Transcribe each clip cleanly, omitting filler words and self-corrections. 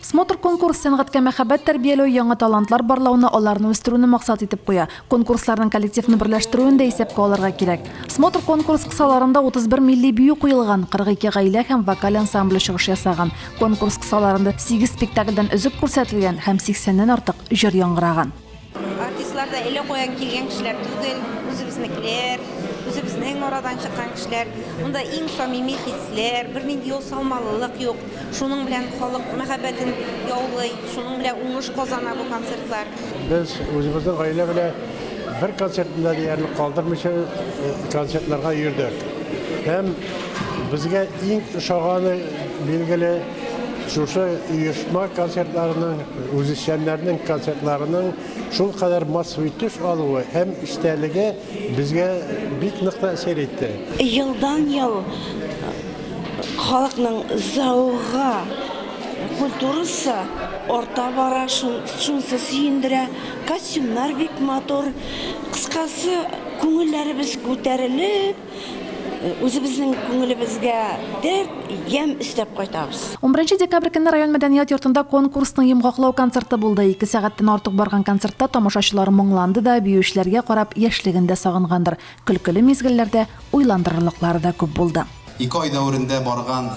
Смотр-конкурс сәнгатькә мәхәббәт тәрбияләү, яңа талантлар барлауны, аларны үстерүне максат итеп куя. Конкурсларның коллективны берләштерүен дә исәпкә алырга кирәк. Смотр-конкурс кысаларында 31 милли бию куелган, 42 гаилә һәм вокаль ансамбле чыгыш ясаган. Конкурс кысаларында сигез спектакльдән өзек күрсәтелгән һәм сиксәннән артык җыр яңгыраган. Артистлар да әллә каян килгән кешеләр түгел, үзебезнекеләр, үзебезнең арадан чыккан кешеләр. Монда иң самими хисләр, бернинди ясалмалылык юк. Шуның белән халык мәхәббәтен яулый, шуның белән уңыш казана бу концертлар. Без үзебезнең гаилә белән бер концертны да диярлек калдырмыйча концертларга йөрдек. Һәм безгә иң ошаганы, билгеле, Шушы оешма концертларының, үзешчәннәрнең концертларының шулкадәр массовый төс алуы һәм эчтәлеге безгә бик нык тәэсир итте. Елдан-ел халыкның зәвыгы, культурасы арта бара, шунысы сөендерә. Костюмнар бик матур. Кыскасы, күңелләребез күтәрелеп, Үзебезнең күңелебезгә дәрт, ямь өстәп кайтабыз. Унберенче декабрь көнне район мәдәният йортында конкурсның йомгаклау концерты булды. Ике сәгатьтән артык барган концертта тамашачылар моңланды да, биючеләргә карап, яшьлеген дә сагынгандыр. Көлкеле мизгелләр дә, уйландырырлыклары да күп булды. Ике ай дәверендә барган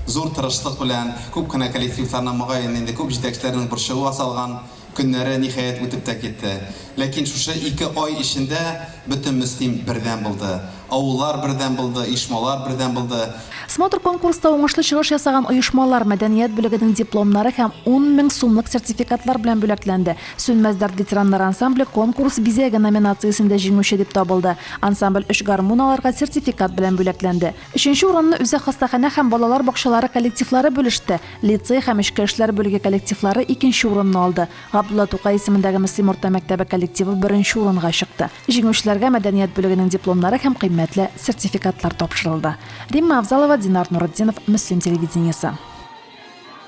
зур тырышлык белән күп кенә коллективларның, мөгаен, инде күп җитәкчеләрнең борчылуга салган Көннәре, ниһаять, үтеп тә китте. Ләкин шушы ике ай эчендә бөтен Мөслим бердәм булды. Авыллар бердәм булды, оешмалар бердәм булды. Смотр-конкурста уңышлы чыгыш ясаган оешмалар мәдәният бүлегенең дипломнары һәм 10 мең сумлык сертификатлар белән бүләкләнде. Сүнмәс дәрт ветераннар ансамбле Конкурс бизәге номинациясендә җиңүче дип табылды. Ансамбль өч гармун аларга сертификат белән бүләкләнде. Өченче урынны үзәк хастаханә һәм балалар бакчалары коллективлары бүлеште. Лицей һәм эчке эшләр бүлеге коллективлары икенче урынны алды. Габдулла Тукай исемендәге Мөслим урта мәктәбе коллективы беренче урынга чыкты. Җиңүчеләргә мәдәният бүлегенең дипломнары һәм кыйммәтле сертификатлар тапшырылды. Римма Авзалова, Динар Нуретдинов, Мөслим телевидениесе.